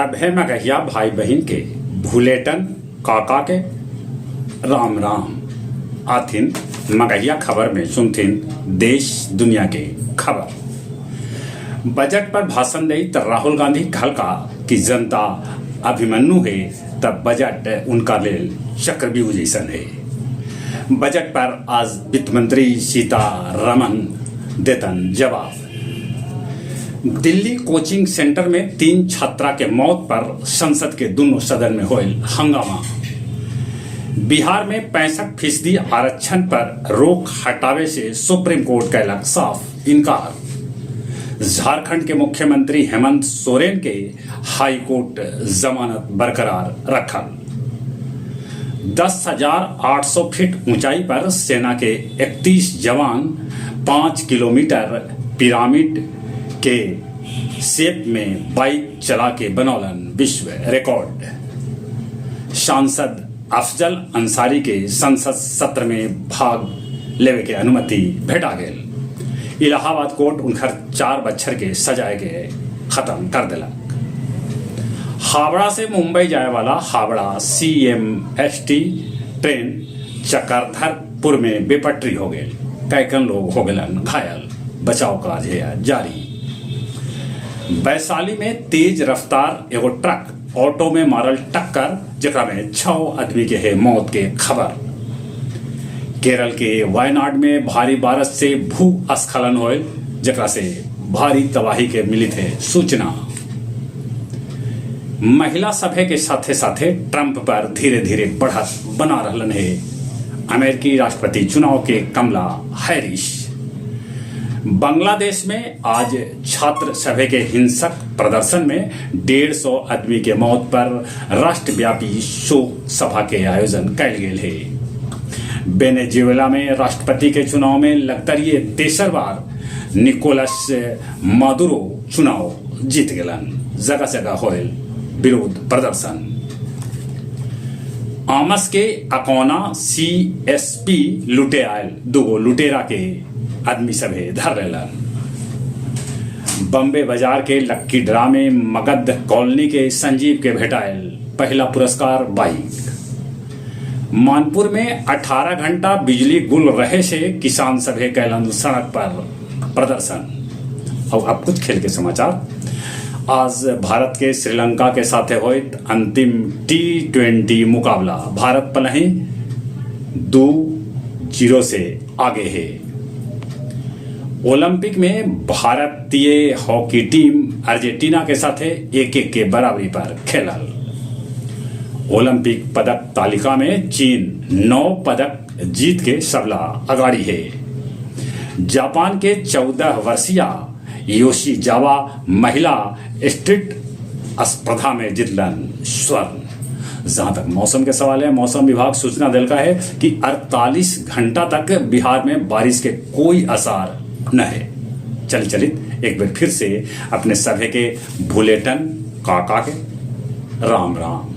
सभे मगहिया भाई बहिन के भुलेटन काका के राम राम। आथिन मगहिया खबर में सुनथिन देश दुनिया के खबर। बजट पर भाषण देइत राहुल गांधी कहलका कि जनता अभिमन्यु हे त बजट उनका लेल चक्रव्यूह जैसन हे। बजट पर आज वित्त मंत्री सीतारमण देतन जवाब। दिल्ली कोचिंग सेंटर में तीन छात्रा के मौत पर संसद के दुनो सदन में होयल हंगामा। बिहार में 65% आरक्षण पर रोक हटावे से सुप्रीम कोर्ट कैलक साफ इनकार। झारखंड के मुख्यमंत्री हेमंत सोरेन के हाईकोर्ट जमानत बरकरार रखल। 10,800 फीट ऊंचाई पर सेना के 31 जवान 5 किलोमीटर पिरामिड के शेप में बाइक चला के बनौलन विश्व रिकॉर्ड। सांसद अफजल अंसारी के संसद सत्र में भाग लेवे के अनुमति भेटा गेल। इलाहाबाद कोर्ट उनखर 4 बच्छर के सजाए के खत्म कर देलक। हावड़ा से मुंबई जाए वाला हावड़ा सीएमएसटी ट्रेन चक्रधरपुर में बेपटरी हो गेल। कैकन लोग हो गेलन घायल। बचाव कार्य है जारी। वैशाली में तेज रफ्तार एगो ट्रक ऑटो में मारल टक्कर, जेकरा में 6 आदमी के है मौत के खबर। केरल के वायनाड में भारी बारिश से भूस्खलन होयल, जेकरा से भारी तबाही के मिली थे सूचना। महिला सभे के साथे साथे ट्रंप पर धीरे धीरे बढ़त बना रहलन है अमेरिकी राष्ट्रपति चुनाव के कमला हैरिस। बांग्लादेश में आज छात्र सभे के हिंसक प्रदर्शन में 150 आदमी के मौत पर राष्ट्रव्यापी शोक सभा के आयोजन कैल गेल है। वेनेजुएला में राष्ट्रपति के चुनाव में लगतरिये तेसर बार निकोलस मादुरो चुनाव जीत गेलन। जगह जगह होयल विरोध प्रदर्शन। आमस के अकौना सीएसपी लुटे आयल दुगो लुटेरा के आदमी सभे धर लेलन। बम्बे बाजार के लक्की ड्रा में मगध कॉलोनी के संजीव के भेटायल पहला पुरस्कार बाइक। मानपुर में 18 घंटा बिजली गुल रहे से किसान सभे कैलन सड़क पर प्रदर्शन। और अब कुछ खेल के समाचार। आज भारत के श्रीलंका के साथे होइत अंतिम टी20 मुकाबला। भारत पलही 2-0 से आगे है। ओलंपिक में भारतीय हॉकी टीम अर्जेंटीना के साथे 1-1 के बराबरी पर खेलल। ओलंपिक पदक तालिका में चीन 9 पदक जीत के सबला अगाड़ी है। जापान के 14 वर्षीय योशिजावा महिला स्ट्रीट स्पर्धा में जीतलन स्वर्ण। जहां तक मौसम के सवाल है, मौसम विभाग सूचना दिलका है कि 48 घंटा तक बिहार में बारिश के कोई आसार न है। चल चलित एक बार फिर से अपने सभे के भुलेटन काका के राम राम।